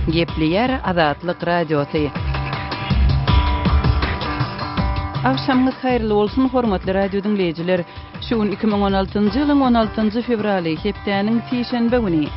Gepleýär Azatlyk Radiosy. Agşamyňyz haýyrly bolsun, hormatly radio diňleýjiler! Şu gün 2016-njy ýylyň 16-njy fewraly, hepdäniň sişenbe güni.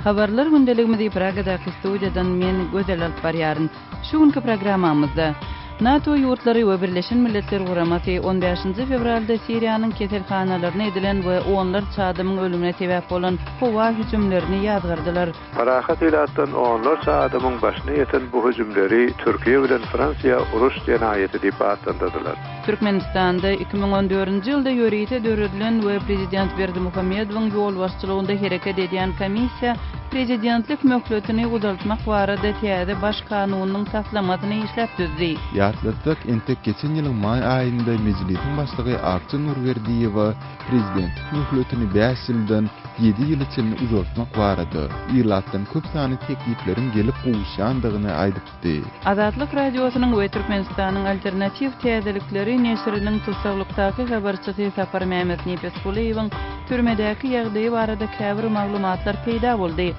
Habarlar gündeligimizi Pragadaky studiýadan men, Gözel alyp barýaryn. Şu günki programmamyzda, NATO ýurtlary we Birleşen Milletler Guramasy on bäşinji fewralda Siriýanyň keselhanalaryna edilen we onlarça adamyň ölümine sebäp bolan howa hüjümlerini ýazgardylar. Parahat ilatdan onlarça adamyň başyna ýeten bu hüjümleri Türkiýe bilen Fransiýa uruş jenaýaty diýip atlandyrdylar. Türkmenistanda 2014-nji ýylda ýörite döredilen we prezident Berdimuhamedowyň ýolbaşçylygynda hereket edýän komissiýa prezidentlik möhletini uzaltmak barada täze Baş kanunynyň taslamasyny işläp düzdi. Ýatlatsak, entek geçen ýylyň maý aýynda Mejlisiň başlygy Akja Nurberdiýewa prezidentlik möhletini bäş ýyldan ýedi ýyla çenli uzaltmak barada ilatdan köp sanly teklipleriň gelip gowuşýandygyny aýdypdy. Azatlyk Radiosynyň we Türkmenistanyň Alternatiw täzelikleri neşiriniň tussaglykdaky habarçysy Saparmämmet Nepesgulyýewiň türmedäki ýagdaýy barada käbir maglumatlar peýda boldy.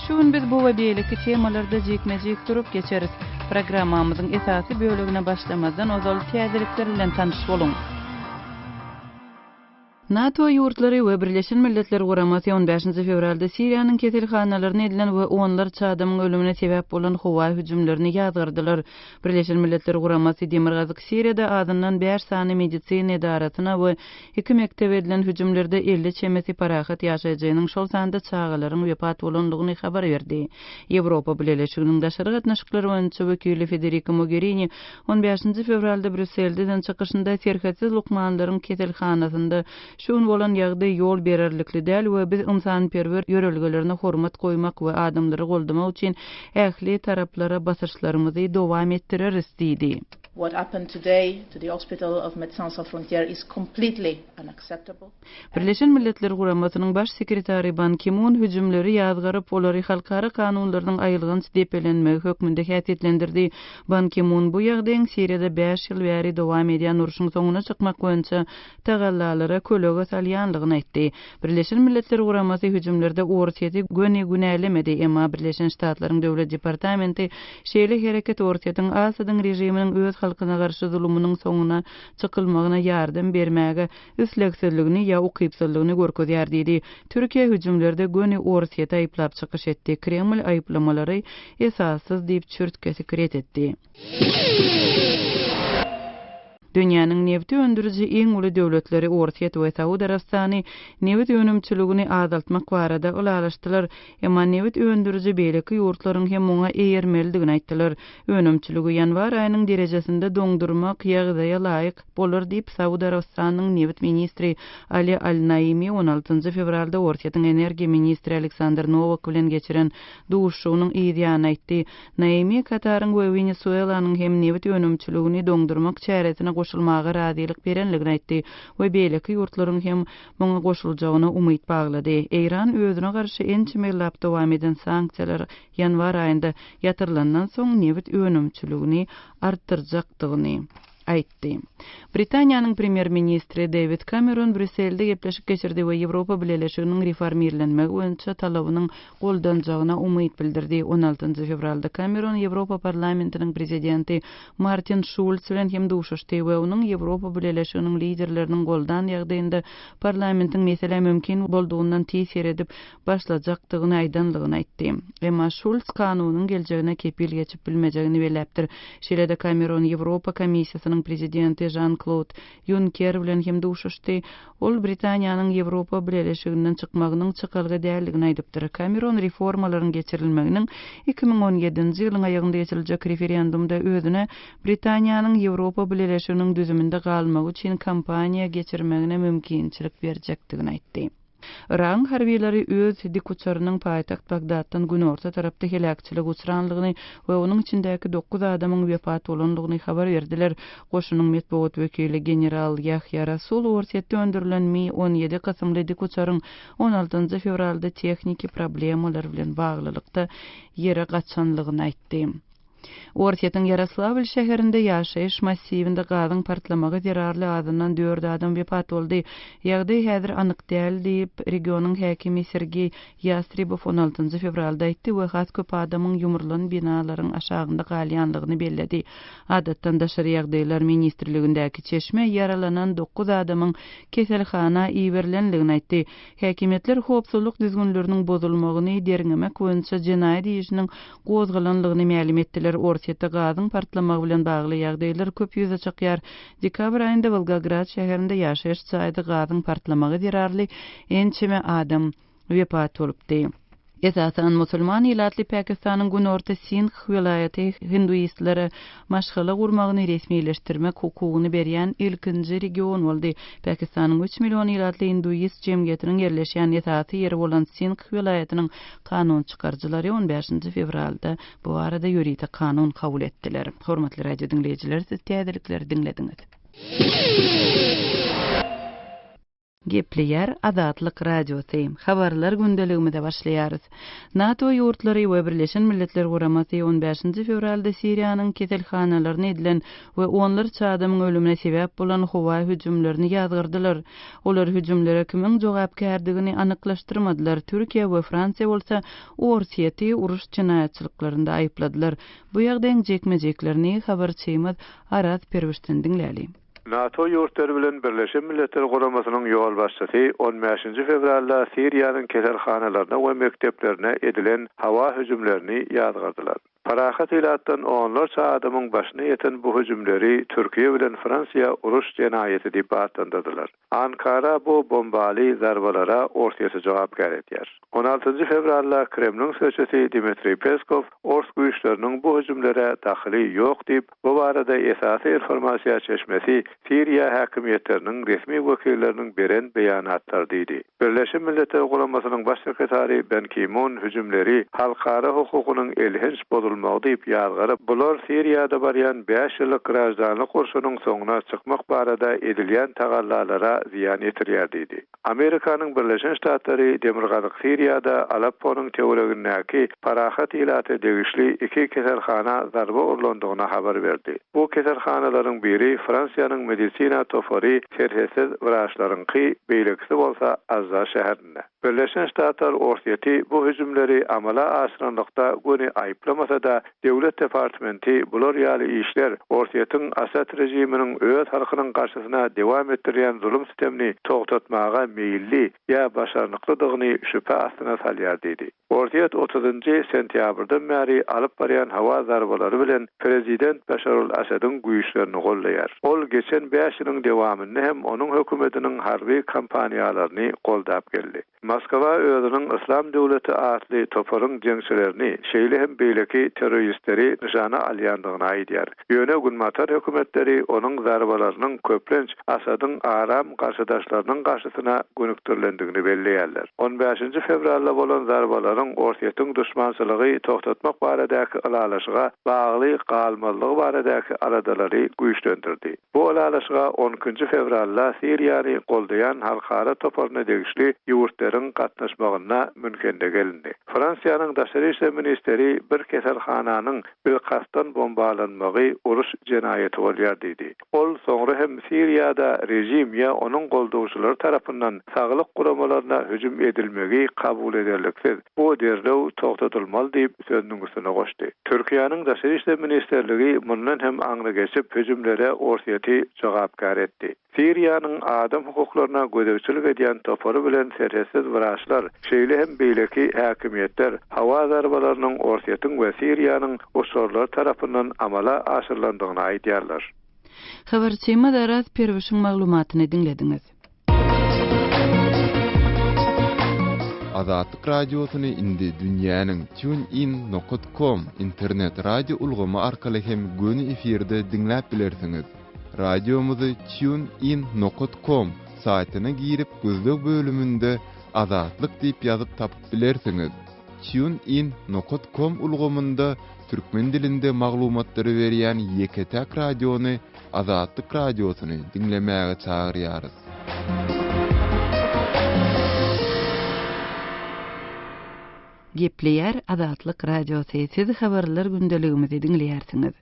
Şu gün biz bu we beýleki temalarda jikme-jik durup geçeris. Programmamyzyň esasy bölegine başlamazdan ozal täzelikler bilen tanyş boluň. NATO ýurtlary we Birleşen Milletler Guramasy on bäşinji fewralda Siriýanyň keselhanalaryna edilen we onlarça adamyň ölümine sebäp bolan howa hüjümlerini ýazgardylar. Birleşen Milletler Guramasy Demirgazyk Siriýada azyndan bäş sany medisina edarasyna we iki mekdebe edilen hüjümlerde 50 çemesi parahat ýaşaýjynyň, şol sanda çagalaryň wepat bolandygyny habar berdi. Ýewropa Bileleşiginiň daşary gatnaşyklar boýunça wekili Federika Mogerini On bäşinji fewralda Brýusselde eden çykyşynda serhetsiz lukmanlaryň keselhanasynda şu gün bolan ýagdaý ýol bererlikli däl we biz ynsanperwer ýörelgelerine hormat goýmak we adamlary goldamak üçin ähli taraplara basyşlarymyzy dowam etdireris diýdi. What happened today to the hospital of Médecins Sans Frontières is completely unacceptable. Birleşen Milletler Guramasynyň Baş sekretary Ban Ki-mun hüjümleri ýazgaryp, olary halkara kanunlarynyň aýylganç depelenmegi hökmünde häsiýetlendirdi. Ban Ki-mun bu ýagdaýyň Siriýada bäş ýyl bäri dowam edýän urşuň soňuna çykmak boýunça tagallalara kölege salýanlygyny aýtdy. Birleşen Milletler Guramasy hüjümlerde Orsýeti göni günälemedi, emma Birleşen Ştatlaryň Döwlet departamenti şeýle hereket Orsýetiň Asadyň režiminiň öz halkyna garşy zulumynyň soňuna çykylmagyna ýardam bermäge islegsizligini ýa ukypsyzlygyny görkezýär diýdi. Türkiýe hüjümlerde göni Orsýeti aýyplap çykyş etdi. Kreml aýyplamalary esassyz diýip çürt-kesik ret etdi. Dünýäniň nebti öndüriji iň uly döwletleri Orsýet we Saud Arabystany nebit önümçiligini azaltmak barada ylalaşdylar. Emma nebit öndüriji beýleki ýurtlaryň hem muňa eýermelidigini aýtdylar. Önümçiligi ýanwar aýynyň derejesinde doňdurmak ýagdaýa laýyk bolar diýip, Saud Arabystanynyň nebit ministri Ali Al-Naimi on altynjy fewralda Orsýetiň energiýa ministri Aleksandr Nowak bilen geçiren duşuşygynyň yz ýany aýtdy. Naimi Kataryň we Wenesuelanyň hem nebit önümçiligini doňdurmak çäresine goşulmaga razylyk berenligini aýtdy we beýleki ýurtlaryň hem muňa goşuljagyna umyt baglady. Eýran özüne garşy ençeme ýyllap dowam eden sanksiýalar ýanwar aýynda ýatyrylandan soň nebit önümçiligini artdyrjakdygyny aýtdy. Britaniýanyň premýer-ministri Dewid Kameron Brýusselde gepleşik geçirdi we Ýewropa Bileleşiginiň reformirlenmegi boýunça talabynyň goldanjagyna umyt bildirdi. On altynjy fewralda Kameron Ýewropa Parlamentiniň prezidenti Martin Şulz bilen hem duşuşdy we onuň Ýewropa Bileleşiginiň liderleriniň goldan ýagdaýynda parlamentiň meselä mümkin boldugyndan tiz seredip başlajakdygyny aýdanlygyny aýtdy. Emma Şulz kanunyň geljegine kepil geçip bilmejegini belläpdir. Şeýle-de Kameron Ýewropa Komissiýasynyň prezidenti Žan-Klod Ýunker bilen hem duşuşdy. Ol Britaniýanyň Ýewropa Bileleşiginden çykmagynyň çykalga däldigini aýdypdyr. Kameron reformalaryň geçirilmeginiň 2017-nji ýylyň aýagynda geçiriljek referendumda özüne Britaniýanyň Ýewropa Bileleşiginiň düzüminde galmagy üçin kampaniýa geçirmegine mümkinçilik berjekdigini aýtdy. Yragyň harbylary öz dikuçarynyň paýtagt Bagdatdan günorta tarapda heläkçilige uçranlygyny we onuň içindäki dokuz adamyň wepat bolanlygyny habar berdiler. Goşunyň metbugat wekili general Ýahýa Rasul Orsýetde öndürilen Mi 17 kysymly dikuçaryň on altynjy fewralda tehniki problemalar bilen baglylykda ýere gaçanlygyny aýtdy. Orsýetiň Ýaroslawl şäherinde ýaşaýyş massiwinde gazyň partlamagy zerarly azyndan dört adam wepat boldy. Ýagdaý häzir anyk däl diýip, regionyň häkimi Sergeý Ýastrebow on altynjy fewralda aýtdy we has köp adamyň ýumrulan binalaryň aşagynda galýanlygyny belledi. Adatdan daşary ýagdaýlar ministrligindäki çeşme ýaralanan dokuz adamyň keselhana iberilenligini aýtdy. Häkimiýetler howpsuzlyk düzgünleriniň bozulmagyny derňemek boýunça jenaýat işiniň gozgalanlygyny mälim etdiler. Orsýetde gazyň partlamagy bilen bagly ýagdaýlar köp ýüze çykýar. Dekabr aýynda Wolgograd şäherinde ýaşaýyş jaýda gazyň partlamagy zerarly ençeme adam wepat bolupdy. Esasan musulman ilatly Pakistanyň günorta Sindh welaýaty hinduistlere maşgala gurmagyny resmileşdirmek hukugyny berýän ilkinji region boldy. Pakistanyň üç million ilatly induist jemgyýetiniň ýerleşýän esasy ýeri bolan Sindh welaýatynyň kanun çykaryjylary on bäşinji fewralda bu barada ýörite kanun kabul etdiler. Hormatly radio diňleýjiler, siz täzelikleri diňlediňiz. Gepleýär Azatlyk Radiosy. Habarlar gündeligimize başlaýarys. NATO ýurtlary we Birleşen Milletler Guramasy on bäşinji fewralda Siriýanyň keselhanalaryna edilen we onlarça adamyň ölümine sebäp bolan howa hüjümlerini ýazgardylar. Olar hüjümlere kimiň jogapkärdigini anyklaşdyrmadylar, Türkiýe we Fransiýa bolsa Orsýeti uruş jenaýatçylyklarynda aýypladylar. Bu ýagdaýyň jikme-jiklerini habarçymyz Araz Perwişden diňläli. NATO ýurtlary bilen Birleşen Milletler Guramasynyň ýolbaşçysy on bäşinji fewralda Siriýanyň keselhanalaryna we mekdeplerine edilen howa hüjümlerini ýazgardylar. Parahat ilatdan onlarça adamyň başyna ýeten bu hüjümleri Türkiýe bilen Fransiýa uruş jenaýaty diýip atlandyrdylar. Ankara bu bombaly zarbalara Orsýeti jogapkär edýär. On altynjy fewralda Kremliň sözçüsi Dmitriý Peskow ors güýçleriniň bu hüjümlere dahyly ýok diýip, Bu barada esasy informasiýa çeşmesi Siriýa häkimiýetleriniň resmi wekilleriniň beren beýanatlary diýdi. Birleşen Milletler Guramasynyň Baş sekretary Ben Ki Mun hüjümleri halkara hukukynyň elhenç bozulmagy diýip ýazgaryp, bular Siriýada barýan bäş ýyllyk graždanlyk urşunyň soňuna çykmak barada edilýän tagallalara zyýan ýetirýär diýdi. Amerikanyň Birleşen Ştatlary demirgazyk Siriýada Alepponyň töweregindäki parahat ilata degişli iki keselhana zarba urlandygyny habar berdi. Bu keselhanalaryň biri Fransiýanyň medisina topary Serhetsiz wraçlaryňky, beýlekisi bolsa Azza şäherinde. Birleşen Ştatlar Orsýeti bu hüjümleri amala aşyranlykda göni aýyplamasa-da, Döwlet departmenti bular ýaly işler Orsýetiň Asad režiminiň öz halkynyň garşysyna dewam etdirýän zulum-sütemini togtatmaga meýilli ýa başarnyklydygyny şübhe astyna salýar diýdi. Orsýet otuzynjy sentýabrdan bäri alyp barýan howa zarbalary bilen prezident Başar al-Asadyň güýçlerini goldaýar. Ol geçen bäş ýylyň dewamynda hem onuň hökümetiniň harby kampaniýalaryny goldap geldi. Moskwa özüniň Yslam döwleti atly toparyň jeňçilerini, şeýle hem beýleki terroristleri nyşana alýandygyny aýdýar. Ýöne günbatar hökümetleri onuň zarbalarynyň köplenç Asadyň aram garşydaşlarynyň garşysyna gönükdirilendigini belleýärler. On bäşinji fewralda bolan zarbalaryň Orsýetiň duşmançylygy togtatmak baradaky ylalaşyga bagly galmazlygy baradaky aladalary güýçlendirdi. Bu ylalaşyga on ikinji fewralda Siriýany goldaýan halkara toparyna degişli ýurtlaryň gatnaşmagynda Münhende gelindi. Fransiýanyň daşary işler ministri bir keselhananyň bilkastdan bombalanmagy uruş jenaýaty bolýar diýdi. Ol soňra hem Siriýada režim ýa onuň goldawçylary tarapyndan saglyk guramalaryna hüjüm edilmegi kabul ederliksiz, bu derrew togtadylmaly diýip sözüniň üstüne goşdy. Türkiýäniň Daşary işler ministrligi mundan hem aňry geçip, hüjümlere Orsýeti jogapkär etdi. Siriýanyň adam hukuklaryna gözegçilik edýän topary bilen serhetsiz wraçlar, şeýle hem beýleki häkimiýetler howa zarbalarynyň Orsýetiň we Siriýanyň uçarlary tarapyndan amala aşyrylandygyny aýdýarlar. Habarçymyz Araz Perwişiň maglumatyny diňlediňiz. Azatlyk Radiosyny indi dünýäniň TuneIn nokat kom internet radio ulgamy arkaly hem göni efirde diňläp bilersiňiz. Radiomyzy TuneIn nokat kom saýtyna girip gözleg bölüminde Azatlyk diýip ýazyp tapyp bilersiňiz. TuneIn nokat kom ulgamynda türkmen dilinde maglumatlary berýän ýeke-täk radiony Azatlyk Radiosyny diňlemäge çagyrýarys. Gepleýär Azatlyk Radiosy, siz Habarlar gündeligimizi diňleýärsiňiz.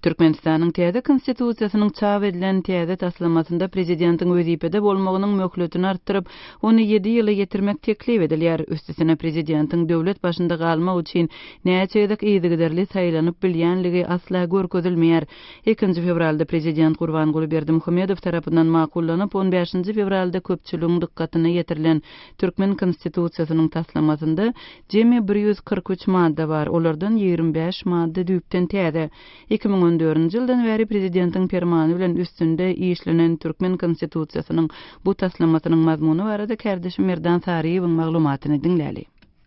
Türkmenistanyň täze Konstitusiýasynyň çap edilen täze taslamasynda prezidentiň wezipede bolmagynyň möhletini artdyryp, ony ýedi ýyla ýetirmek teklip edilýär. Üstesine prezidentiň döwlet başynda galmak üçin näçe gezek yzygiderli saýlanyp bilýänligi asla görkezilmeýär. Ikinji fewralda prezident Gurbanguly Berdimuhamedow tarapyndan makullanyp, on bäşinji fewralda köpçüligiň dykgatyna ýetirilen Türkmen Konstitusiýasynyň taslamasynda jemi 143 madda bar, olardan 25 madda düýpden täze. 2014-nji ýyldan bäri prezidentiň permany bilen üstünde işlenen türkmen Konstitusiýasynyň bu taslamasynyň mazmuny barada kärdeşim Merdan Saryýewiň maglumatyny diňläli.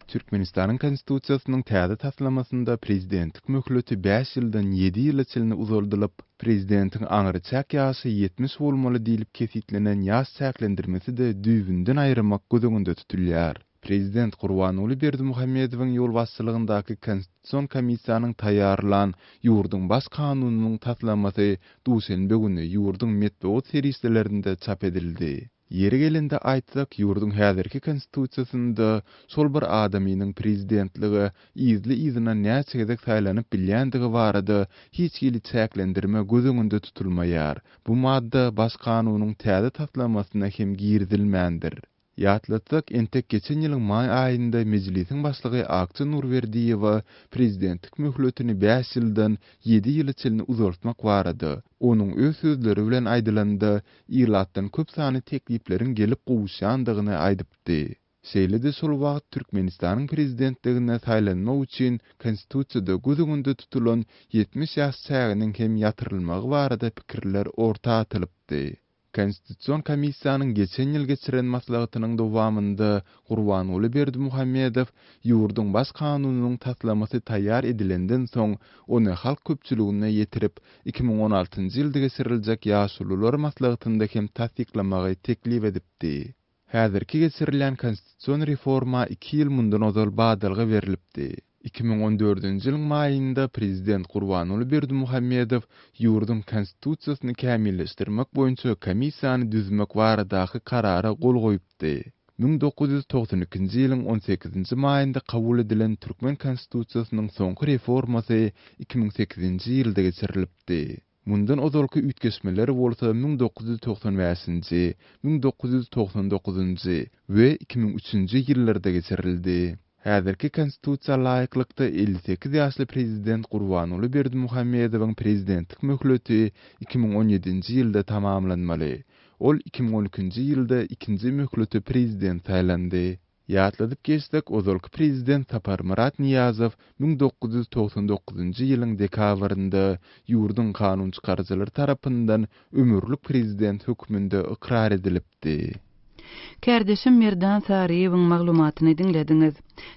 Türkmenistanyň Konstitusiýasynyň täze taslamasynda prezidentlik möhleti bäş ýyldan ýedi ýyla çenli uzaldylyp, prezidentiň aňryçäk ýaşy 70 bolmaly diýlip kesgitlenen ýaş çäklendirmesi-de düýbünden aýyrmak göz öňünde tutulýar. Prezident Gurbanguly Berdimuhamedowyň ýolbaşçylygyndaky Konstitusion komissiýanyň taýýarlan ýurduň Baş kanunynyň taslamasy duşenbe güni ýurduň metbugat serişdelerinde çap edildi. Ýeri gelende aýtsak, ýurduň häzirki Konstitusiýasynda şol bir adamynyň prezidentlige yzly-yzyna näçe gezek saýlanyp bilýändigi barada hiç hili çäklendirme göz öňünde tutulmaýar. Bu madda Baş kanunyň täze taslamasyna hem girizilmändir. Ýatlatsak, entek geçen ýylyň maý aýynda Mejlisiň başlygy Akja Nurberdiýewa prezidentlik möhletini bäş ýyldan ýedi ýyla çenli uzaltmak barada, onuň öz sözleri bilen aýdylanda, ilatdan köp sanly teklipleriň gelip gowuşýandygyny aýdypdy. Şeýle-de şol wagt Türkmenistanyň prezidentligine saýlanmak üçin Konstitusiýada göz öňünde tutulan 70 ýaş çäginiň hem ýatyrylmagy barada pikirler orta atylypdy. Konstitusion komissiýanyň geçen ýyl geçiren maslahatynyň dowamynda Gurbanguly Berdimuhamedow ýurduň Baş kanunynyň taslamasy taýýar edilenden soň ony halk köpçüligine ýetirip, 2016-njy ýylda geçiriljek Ýaşulular maslahatynda hem tassyklamagy teklip edipdi. Häzirki geçirilýän konstitusion reforma iki ýyl mundan ozal badalga berlipdi. 2014-nji ýylyň maýynda prezident Gurbanguly Berdimuhamedow ýurduň Konstitusiýasyny kämilleşdirmek boýunça komissiýany düzmek baradaky karara gol goýupdy. 1992-nji ýylyň on sekizinji maýynda kabul edilen türkmen Konstitusiýasynyň soňky reformasy 2008-nji ýylda geçirilipdi. Mundan ozalky üýtgeşmeler bolsa 1995-nji, 1999-njy we 2003-nji ýyllarda geçirildi. Häzirki Konstitusiýa laýyklykda, 58 ýaşly prezident Gurbanguly Berdimuhamedowyň prezidentlik möhleti 2017-nji ýylda tamamlanmaly. Ol 2012-nji ýylda ikinji möhlete prezident saýlandy. Ýatladyp geçsek, ozalky prezident Saparmyrat Nyýazow 1999-njy ýylyň dekabrynda ýurduň kanunçykaryjylary tarapyndan ömürlik prezident hökmünde ykrar edilipdi. Kärdeşim Merdan Saryýewiň maglumatyny diňlediňiz.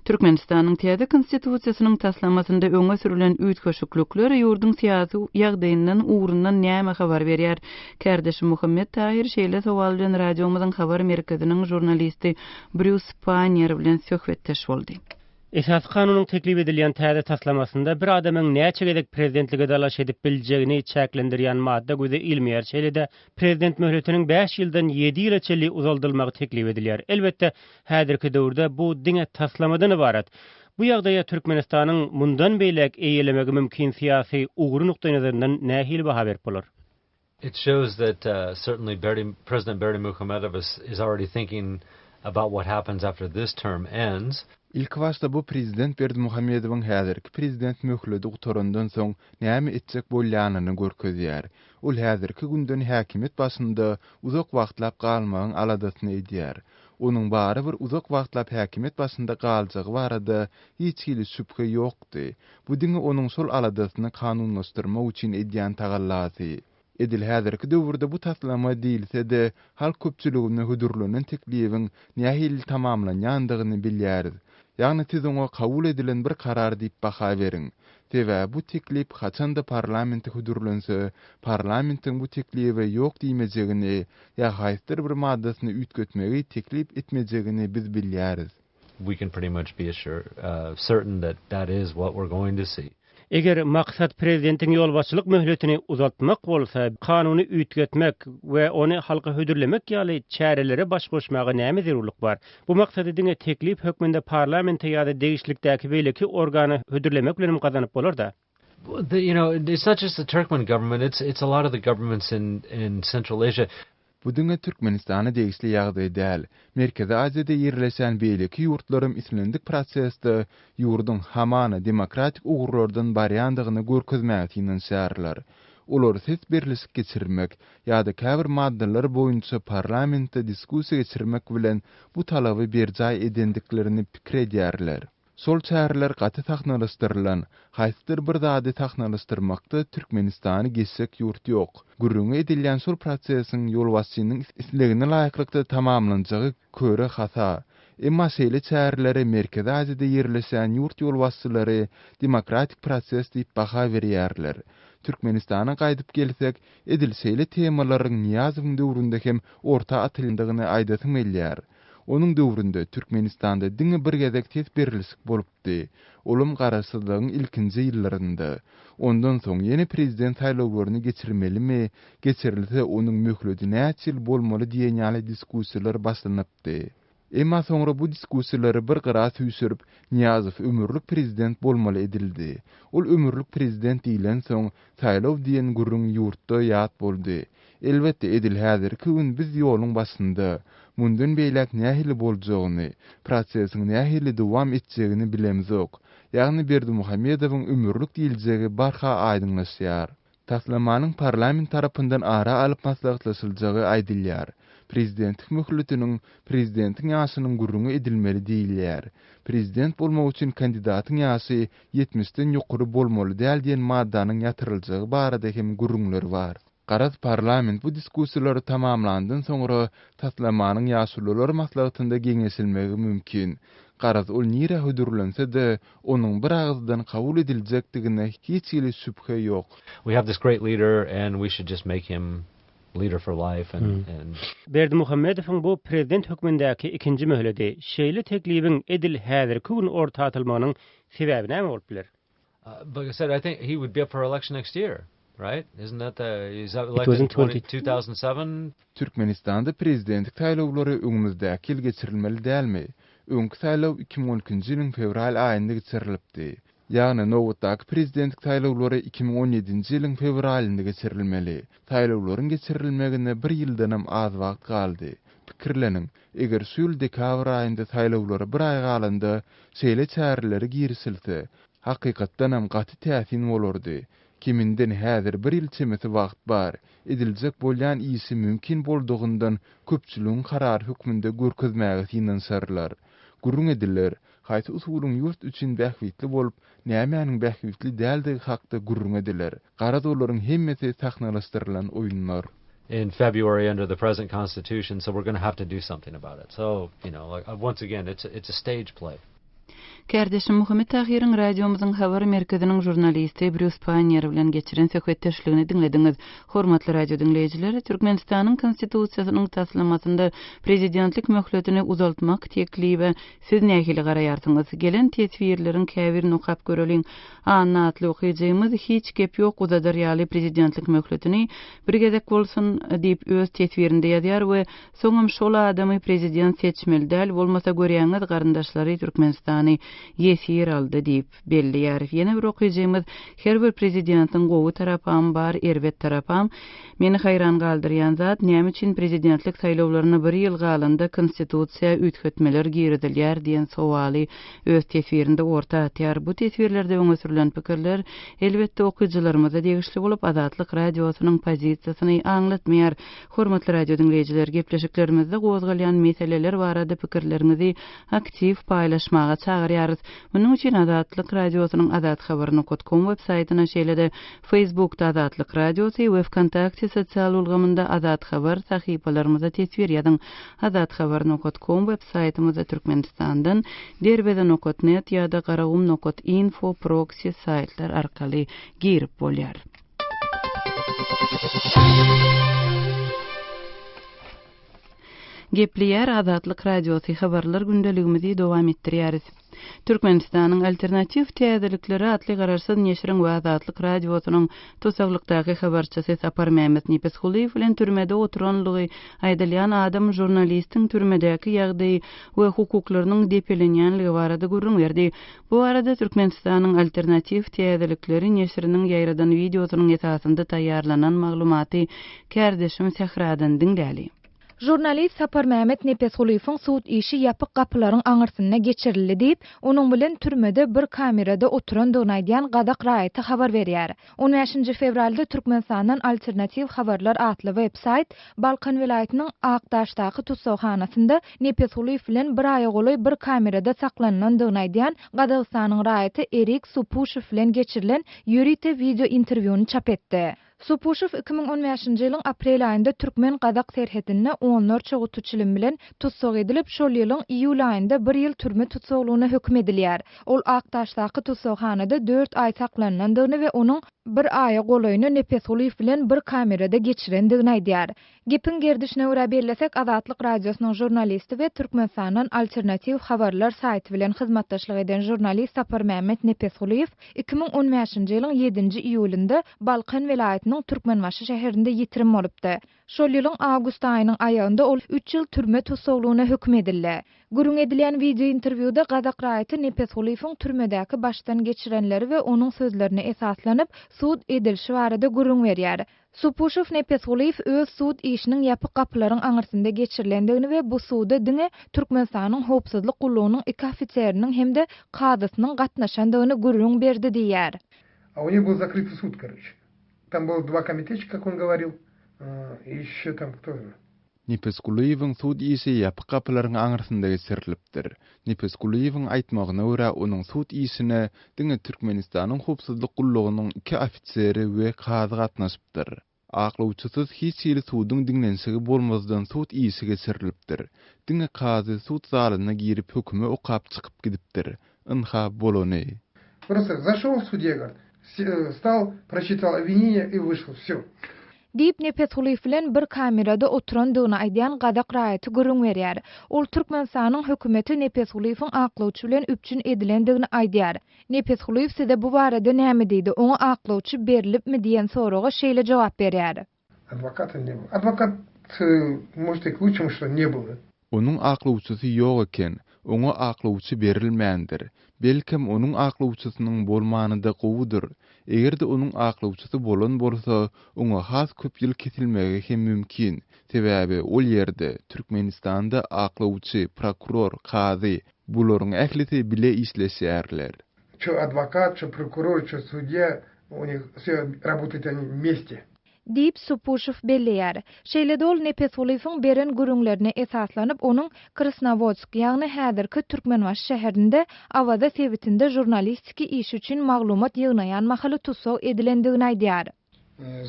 Türkmenistanyň täze Konstitusiýasynyň taslamasynda öňe sürülen üýtgeşiklikler ýurduň syýasy ýagdaýyndan, ugrundan näme habar berýär? Kärdeşim Muhammet Tahyr şeýle sowal bilen radiomyzyň habar merkeziniň žurnalisti Brýus Panniýer bilen söhbetdeş boldy. Esasy Kanunyň teklip edilýän täze taslamasynda bir adamyň näçe gezek prezidentlige dalaş edip biljegini çäklendirýän madda göze ilmeýär, şeýle-de prezident möhletiniň bäş ýyldan ýedi ýyla çenli uzaldylmagy teklip edilýär. Elbetde, häzirki döwürde bu diňe taslamadan ybarat. Bu ýagdaýa Türkmenistanyň mundan beýläk eýelemegi mümkin syýasy ugry nukdaýnazaryndan nähili baha berip bolar? It shows that certainly Berdi President Berdimuhamedow is is already thinking about what happens after this term ends. Ilkibaşda bu prezident Berdimuhamedowyň häzirki prezident möhledi gutarandan soň näme etjek bolýanyny görkezýär. Ol häzirki günden häkimiýet başynda uzak wagtlap galmagyň aladasyny edýär. Onuň barybir uzak wagtlap häkimiýet başynda galjagy barada hiç hili şübhe ýokdy. Bu diňe onuň şol aladasyny kanunlaşdyrmak üçin edýän tagallasy. Edil häzirki döwürde bu taslama diýilse-de, halk köpçüligine hödürlenen teklibiň nähili tamamlanýandygyny bilýäris. Ýagny siz oňa kabul edilen bir karar diýip baha beriň. Sebäbi bu teklip haçan-da parlamente hödürlense, parlamentiň bu teklibe ýok diýmejegini ýa haýsydyr bir maddasyny üýtgetmegi teklip etmejegini biz bilýäris. We can pretty much be assured, certain that that is what we're going to see. Eger maksat prezidentiň ýolbaşçylyk möhletini uzaltmak bolsa, kanuny üýtgetmek we ony halka hödürlemek ýaly çärelere baş goşmaga näme zerurlyk bar? Bu maksady diňe teklip hökmünde parlamente ýa-da degişlilikdäki beýleki organa hödürlemek bilenem gazanyp bolar-da. You know, it's not just the Turkmen government, it's it's a lot of the governments in in Central Asia. Bu diňe Türkmenistana degişli ýagdaý däl. Merkezi Aziýada ýerleşen beýleki ýurtlaram islendik prosesde ýurduň hamana demokratik ugurlardan barýandygyny görkezmäge synanyşýarlar. Olar ses berlişik geçirmek ýa-da käbir maddalar boýunça parlamentde diskussiýa geçirmek bilen bu talaby berjaý edendiklerini pikir edýärler. Şol çäreler gaty sahnalaşdyrylan. Haýsydyr bir zady sahnalaşdyrmakda Türkmenistany geçjek ýurt ýok. Gürrüňi edilýän şol prosesiň ýolbaşçynyň islegine laýyklykda tamamlanjagy köre hasa. Emma şeýle çärelere Merkezi Aziýada ýerleşýän ýurt ýolbaşçylary demokratik proses diýip baha berýärler. Türkmenistana gaýdyp gelsek, edil şeýle temalaryň Nyýazowyň döwründe hem orta atylndygyny aýdasym gelýär. Onuň döwründe Türkmenistanda diňe bir gezek ses berilişik bolupdy, olam garaşsyzlygyň ilkinji ýyllarynda. Ondan soň ýene prezident saýlawlaryny geçirmelimi, geçirilse onuň möhleti näçe ýyl bolmaly diýen ýaly diskussiýalar başlanypdy. Emma soňra bu diskussiýalary bir gyra süýşürip, Nyýazow ömürlik prezident bolmaly edildi. Ol ömürlik prezident diýlensoň, saýlaw diýen gürrüň ýurtda ýat boldy. Elbetde, edil häzirki gün biz ýoluň başynda. Mundan beýläk nähili boljagyny, prosesiň nähili dowam etjegini bilemzok. Ýagny Berdimuhamedowyň ömürlik diýiljegi barha aýdyňlaşýar. Taslamanyň parlament tarapyndan ara alyp maslahatlaşyljagy aýdylýar. Prezidentlik möhletiniň, prezidentiň ýaşynyň gürrüňi edilmeli diýilýär. Prezident bolmak üçin kandidatyň ýaşy ýetmişden ýokary bolmaly däl diýen maddanyň ýatyryljagy barada hem gürrüňler bar. Garaz, parlament bu diskussiýalary tamamlandan soňra taslamanyň Ýaşulular maslahatynda geňeşilmegi mümkin. Garaz, ol nirä hödürlense-de, onuň bir agyzdan kabul ediljekdigine hiç hili şübhe ýok. We have this great leader and we should just make him leader for life and and. Berdimuhamedowyň bu prezident hökmündäki ikinji möhledi. Şeýle teklibiň edil häzirki gün orta atylmagynyň sebäbi näme bolup biler? Like I said, I think he would be up for election next year, right? Isn't that the, is that elected in 2007? Türkmenistanda prezidentlik saýlawlary öňümizdäki ýyl geçirilmeli dälmi? Öňki saýlaw 2012-nji ýylyň fewral aýynda geçirilipdi. Ýagny nobatdaky prezidentlik saýlawlary 2017-nji ýylyň fewralynda geçirilmeli. Saýlawlaryň geçirilmegine bir ýyldanam az wagt galdy. Pikirleniň, eger şu ýyl dekabr aýynda saýlawlara bir aý galanda şeýle çärelere girişilse, hakykatdanam gaty täsin bolardy. Keminden häzir bir ýyl çemesi wagt bar. Ediljek bolýan işi mümkin boldugyndan köpçüligiň karary hökmünde görkezmäge synanyşarlar. Gürrüň ediler, haýsy usulyň ýurt üçin bähbitli bolup, nämäniň bähbitli däldigi hakda gürrüň ediler. Garaz olaryň hemmesi sahnalaşdyrylan oýunlar. In February under the present constitution, so we're gonna have to do something about it. So, you know, like, once again, it's a, it's a stage play. Kärdeşim Muhammet Tahyryň radiomyzyň habar merkeziniň žurnalisti Brýus Paýnier bilen geçiren söhbetdeşligini diňlediňiz. Hormatly radio diňleýjiler, Türkmenistanyň Konstitusiýasynyň taslamasynda prezidentlik möhletini uzaltmak teklibe siz nähili garaýarsyňyz? Gelen teswirleriň käbirini okap göreliň. Anna atly okyjymyz hiç gep ýok uzadar ýaly prezidentlik möhletini bir gezek bolsun diýip öz teswirinde ýazýar we soňam şol adamy prezident seçmeli däl bolmasa görýäňiz garyndaşlary Türkmenistany ýesir aldy diýip belleýär. Ýene bir okyjymyz her bir prezidentiň gowy tarapam bar erbet tarapam meni haýran galdyrýan zat näme üçin prezidentlik saýlawlaryna bir ýyl galanda konstitusiýa üýtgetmeler girizilýär diýen sowaly öz teswirinde orta atýar. Bu teswirlerde öňe sürlen pikirler, elbetde, okyjylarymyza degişli bolup, Azatlyk Radiosynyň pozisiýasyny aňlatmaýar. Hormatly radiodiňleýjiler, gepleşiklerimizde gozgalýan meseleler barada pikirleriňizi aktiw paýlaşmaga çagyrýarys. Munuň üçin Azatlyk Radiosynyň azathabar nokat kom web saýtyna, şeýle-de Facebookda Azatlyk Radiosy we Wkontakte sosial ulgamynda Azat Habar sahypalarymyza teswir ýazyň. Azathabar nokat kom web saýtymyza Türkmenistandan Derweze nokat net ýa-da Garagum nokat info proksi saýtlar arkaly girip bolýar. Gepleýär Azatlyk Radiosy habarlar gündeligimizi dowam etdirýäris. Türkmenistanyň Alternatiw täzelikleri atly garaşsyz neşiriň we Azatlyk Radiosynyň tussaglykdaky habarçysy Saparmämmet Nepesgulyýew bilen türmede oturanlygy aýdylýan adam žurnalistiň türmedäki ýagdaýy we hukuklarynyň depelenýänligi barada gürrüň berdi. Bu barada Türkmenistanyň Alternatiw täzelikleri neşiriniň ýaýradan wideosynyň esasynda taýýarlanan maglumaty kärdeşim Sähradan diňläli. Žurnalist Saparmämmet Nepesgulyýewiň sud işi ýapyk gapylaryň aňyrsynda geçirildi diýip, onuň bilen türmede bir kamerada oturandygyny aýdýan gazak raýaty habar berýär. On bäşinji fewralda Türkmenistandan Alternatiw habarlar atly web-saýt Balkan welaýatynyň Akdaşdaky tussaghanasynda Nepesgulyýew bilen bir aýa golaý bir kamerada saklanylandygyny aýdýan Gazagystanyň raýaty Erik Supuşew bilen geçirilen ýörite wideo interwýuny çap etdi. Supuşew 2015-nji ýylyň aprel aýynda türkmen-gazak serhedinde onlarça guty çilim bilen tussag edilip, şol ýylyň iýul aýynda bir ýyl türme tussaglygyna höküm edilýär. Ol Akdaşdaky tussaghanada dört aý saklanylandygyny we onuň bir aýa golaýyny Nepesgulyýew bilen bir kamerada geçirendigini aýdýar. Gepiň gerdişine görä bellesek, Azatlyk Radiosynyň žurnalisti we Türkmenistandan Alternatiw habarlar saýty bilen hyzmatdaşlyk eden žurnalist Saparmämmet Nepesgulyýew 2015-nji ýylyň ýedinji iýulynda Balkan welaýatynyň Türkmenbaşy şäherinde ýitirim bolupdy. Şol ýylyň awgust aýynyň aýagynda ol üç ýyl türme tussaglygyna höküm edildi. Gürrüň edilýän wideointerwýuda gazak raýaty Nepesgulyýewiň türmedäki başdan geçirenleri we onuň sözlerine esaslanyp, sud edilişi barada gürrüň berýär. Supuşew Nepesgulyýew öz sud işiniň ýapyk gapylaryň aňyrsynda geçirilendigini we bu suda diňe Türkmenistanyň Howpsuzlyk gullugynyň iki ofiseriniň hem-de kazysynyň gatnaşandygyny gürrüň berdi diýýär. A u них был закрытый суд, короче. Там было два комитетчика, как он говорил, и еще там кто. Nepesgulyýewiň sud işi ýapyk gapylaryň aňyrsynda geçirilipdir. Nepesgulyýewiň aýtmagyna görä, onuň sud işine diňe Türkmenistanyň howpsuzlyk gullugynyň iki ofiseri we kazy gatnaşypdyr. Aklawçysyz hiç hili suduň diňlenişigi bolmazdan sud işi geçirilipdir. Diňe kazy sud zalyna girip hökümi okap çykyp gidipdir. Ynha, bolany. Prosto zaşol sudýa govorit, stal, proçital obwineniýe i wyşl, wsё. Diýip, Nepesgulyýew bilen bir kamerada oturandygyny aýdýan gazak raýaty gürrüň berýär. Ol Türkmenistanyň hökümeti Nepesgulyýewiň aklawçy bilen üpjün edilendigini aýdýar. Nepesgulyýew size bu barada näme diýdi, oňa aklawçy berlipmi diýen soraga şeýle jogap berýär. Adwokata ne bylo. Adwokat, может и к лучшему, что ne bylo. Onuň aklawçysy ýok eken. Oňa aklawçy berilmändir. Belkem, onuň aklawçysynyň bolmany-da gowudyr. Eger-de onuň aklawçysy bolan bolsa, oňa has köp ýyl kesilmegi hem mümkin. Sebäbi ol ýerde, Türkmenistanda aklawçy, prokuror, kazy, bularyň ählisi bile işleşýärler. Ço adwokat, ço prokuror, ço sudýa, u nih wsё rabotaýut oni wmeste. Diýip, Supuşew belleýär. Şeýle-de ol Nepesgulyýewiň beren gürrüňlerine esaslanyp, onuň Krasnowodsk, ýagny häzirki Türkmenbaşy şäherinde Awaza sebitinde žurnalistiki işi üçin maglumat ýygnaýan mahaly tussag edilendigini aýdýar.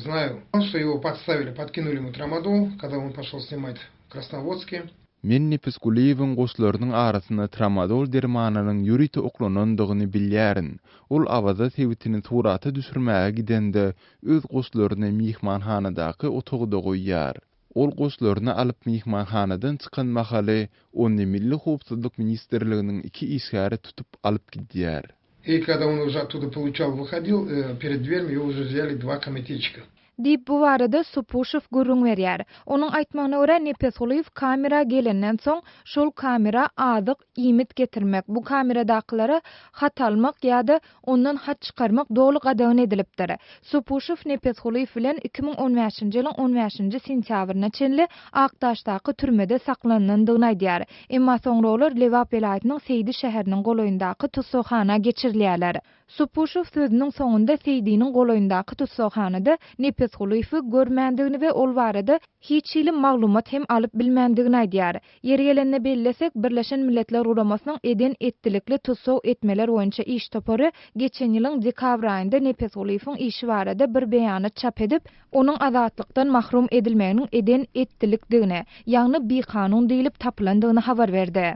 Znaýu, şto ýego podstawili, podkinuli emu tramadol, kada on poşol snimat w Krasnowodske. Men Nepesgulyýewiň goşlarynyň arasyna tramadol dermanynyň ýörite oklanandygyny bilýärin. Ol Awaza sebitini surata düşürmäge gidende öz goşlaryny myhmanhanadaky otagda goýýar. Ol goşlaryny alyp myhmanhanadan çykan mahaly ony Milli howpsuzlyk ministrliginiň iki işgäri tutup alyp gidýär. I kada on уже ottuda poluçal wyhodil, pered dwermi ýego уже wzýali dva komitetçika. Diýip, bu barada Supuşew gürrüň berýär. Onuň aýtmagyna görä, Nepesgulyýew kamera gelenden soň, şol kamera azyk, iýmit getirmek, bu kameradakylara hat almak ýa-da ondan hat çykarmak doly gadagan edilipdir. Supuşew Nepesgulyýew bilen 2015-nji ýylyň on bäşinji sentýabryna çenli Akdaşdaky türmede saklanylandygyny aýdýar. Emma soňra olar Lebap welaýatynyň Seýdi şäheriniň golaýyndaky tussaghana geçirilýärler. Supuşew sözüniň soňunda Seýdiniň golaýyndaky tussaghanada Nepesgulyýewi görmändigini we ol barada hiç hili maglumat hem alyp bilmändigini aýdýar. Ýeri gelende bellesek, Birleşen Milletler Guramasynyň eden-etdilikli tussag etmeler boýunça iş topary geçen ýylyň dekabr aýynda Nepesgulyýewiň işi barada bir beýanat çap edip, onuň azatlykdan mahrum edilmeginiň eden-etdilikdigini, ýagny bikanun diýlip tapylandygyny habar berdi.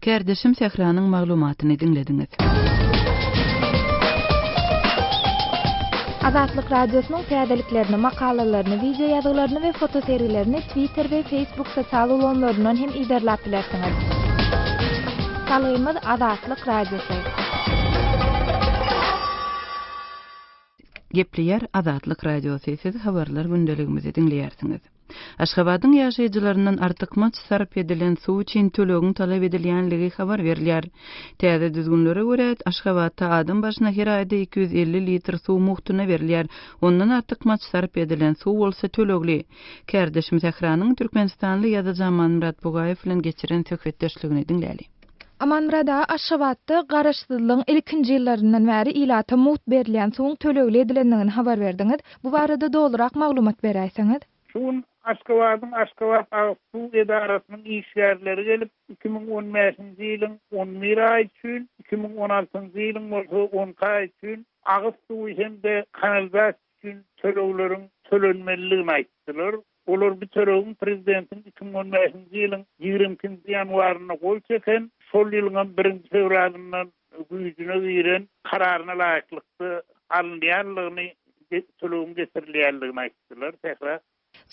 Kärdeşim Sähranyň maglumatyny diňlediňiz. Azatlyk Radiosynyň täzeliklerini, makalalaryny, wideo ýazgylaryny we fotosergilerini Twitter we Facebook sosial ulgamlaryndan hem yzarlap bilersiňiz. Salgymyz Azatlyk Radiosy. Gepleýär Azatlyk Radiosy, siz habarlar gündeligimizi diňleýärsiňiz. Aşgabadyň ýaşaýjylaryndan artykmaç sarp edilen suw üçin tölegiň talap edilýänligi habar berilýär. Täze düzgünlere görä, Aşgabatda adam başyna her aýda 250 litr suw mugtuna berilýär, ondan artykmaç sarp edilen suw bolsa tölegli. Kärdeşim Sähranyň türkmenistanly ýazyjy Amanmyrat Bugaýew bilen geçiren söhbetdeşligini diňläli. Amanmyrat aga, Aşgabatda Garaşsyzlygyň ilkinji ýyllaryndan bäri ilata mugt berilýän suwuň tölegli edilendigini habar berdiňiz. Bu barada dolurak maglumat beräýseňiz? Şu gün Aşgabadyň Aşgabat agyz suw edarasynyň işgärleri gelip, 2015-nji ýylyň on bir aýy üçin, 2016-njy ýylyň bolsa on iki aýy üçin agyz suwy hem-de kanalizasiýa üçin tölegleriň tölenmelidigini aýtdylar. Olar bu tölegiň prezidentiň 2015-nji ýylyň 22-nji ýanwarynda gol çeken, şol ýylyňam birinji fewralyndan güýjüne giren kararyna laýyklykda alynýandygyny, tölegiň getirilýändigini aýtdylar. Sähra.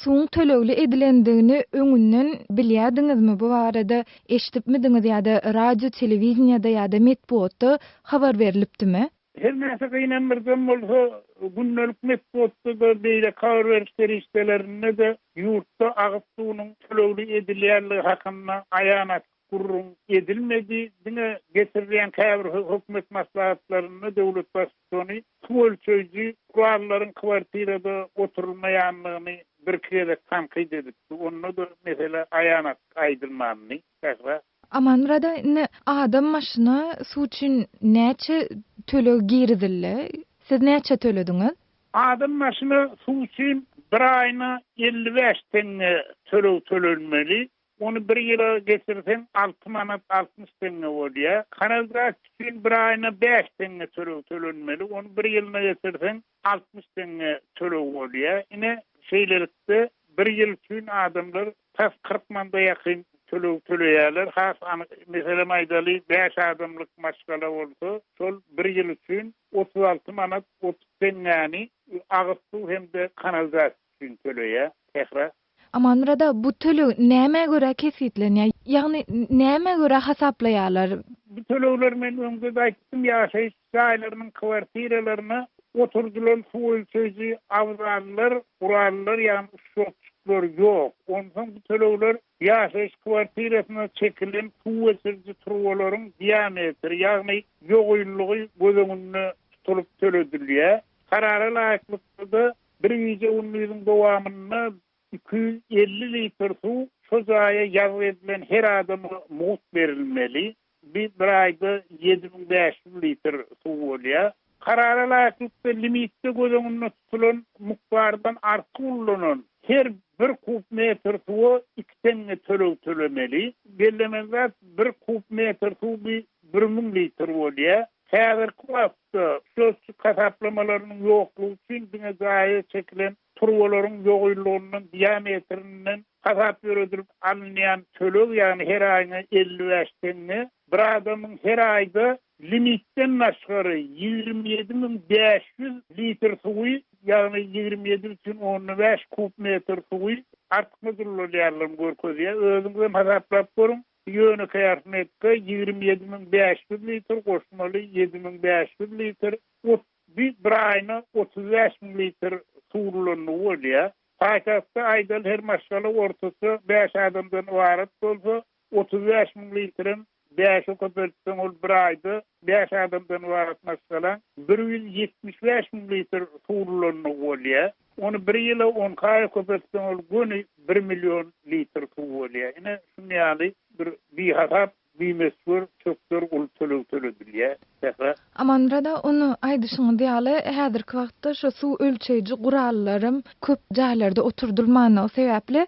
Suwuň tölegli edilendigini öňünden bilýärdiňizmi? Bu barada eşidipmidiňiz ýa-da radio, telewideniýede ýa-da metbugatda habar berlipdimi? Her näçe gynandyryjam bolsa, gündelik metbugatda-da, beýleki habar beriş serişdelerinde-de ýurtda agyz suwunyň tölegli edilýänligi hakynda aýan-açyk gürrüň edilmedi. Diňe geçirilýän käbir hökümet maslahatlarynda döwlet Baştutany suw ölçeýji gurallaryň kwartirada oturylmaýanlygyny birki gezek tankyt edipdi. Onda-da mesele aýan-açyk aýdylmandy. Sähra. Amanmyrat aga indi adam başyna suw üçin näçe töleg girizildi? Siz näçe tölediňiz? Adam başyna suw üçin bir aýyna 55 teňňe töleg tölenmeli. Ony bir ýyla geçirseň 6 manat 60 teňňe bolýar. Kanalizasiýa üçin bir aýyna 5 teňňe töleg tölenmeli. Ony bir ýylyna geçirseň 60 teňňe töleg bolýar. Ine, şeýlelikde bir ýyl üçin adamlar tas 40 manada ýakyn töleg töleýärler. Has anyk, meselem aýdaly, bäş adamlyk maşgala bolsa, şol bir ýyl üçin 36 manat 30 teňňäni agyz suw hem-de kanalizasiýa üçin töleýär. Sähra. Amanmyrat aga, bu töleg nämä görä kesgitlenýär? Ýagny nämä görä hasaplaýarlar? Bu tölegler men öňde-de aýtdym, ýaşaýyş jaýlarynyň kwartiralaryna oturdylan suw ölçeýji abzallar, gurallar, ýagny şotçuklar ýok. Onsoň bu tölegler ýaşaýyş kwartirasyna çekilen suw geçiriji turbalaryň diametri, ýagny ýogynlygy göz öňünde tutulyp töledilýär. Karara laýyklykda-da, Bir gije-gündiziň dowamynda 250 litr suw şo jaýa ýazgy edilen her adama mugt berilmeli. Bi bir aýda 7500 litr suw bolýar. Karara laýyklykda limitde göz öňünde tutulan mukdardan artyk ullanan her bir kub metr suwa iki teňňe töleg tölemeli. Bellemeli zat, bir kub metr suw bi 1000 litr bolýar. Häzirki wagtda şötçük hasaplamalarynyň ýoklugy üçin diňe jaýa çekilen turbalaryň ýogynlygyndan, diametrinden, hasap ýöredilip alynýan töleg, ýagny her aýyňa 55 teňňe, bir adamyň her aýda limitden daşgary 27 500 litr suwy, ýagny 27 bütin onda bäş kub metr suwy artykmaç ulanýanlygyny görkezýär. Özüňizem hasaplap görüň, Ýönekeý arifmetika 27 500 litr goşmaly 7500 litr ot bi bir aýyna 35 müň litr suw ulandygy bolýar. Paýtagtda aýdaly her maşgala ortaça bäş adamdan ybarat bolsa, 35 müň litrem bäşe köpeltseň ol bir aýda bäş adamdan ybarat maşgalaň 175 müň litr suw ulandygy bolýar. Ony bir ýyla on iki aýa köpeltseň ol göni bir million litr suw bolýar. Ine, şunuň ýaly bir bihasap, bimöçber çökder uly töleg töledilýär. Sähra. Amanmyrat aga, ony aýdyşyňyz ýaly, häzirki wagtda şo suw ölçeýji gurallaram köp jaýlarda oturdylmanlygy sebäpli,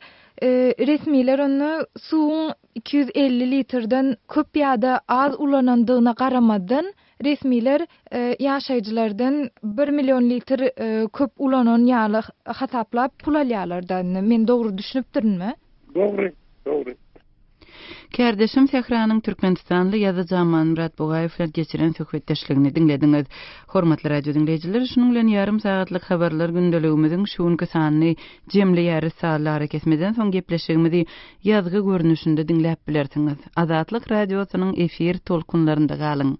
resmiler onda suwuň 250 litrden köp ýa-da az ulanandygyna garamazdan, Resmiler ýaşaýjylardan bir million litr köp ulanan ýaly hasaplap pul alýarlar-da indi. Men dogry düşünipdirinmi? Dogry, dogry. Kärdeşim Sähranyň türkmenistanly ýazyjy Amanmyrat Bugaýew bilen geçiren söhbetdeşligini diňlediňiz. Hormatly radio diňleýjiler, şunuň bilen ýarym sagatlyk habarlar gündeligimiziň şu günki sanyny jemleýäris. Sazly arakesmeden soň gepleşigimizi ýazgy görnüşinde diňläp bilersiňiz. Azatlyk Radiosynyň efir tolkunlarynda galyň!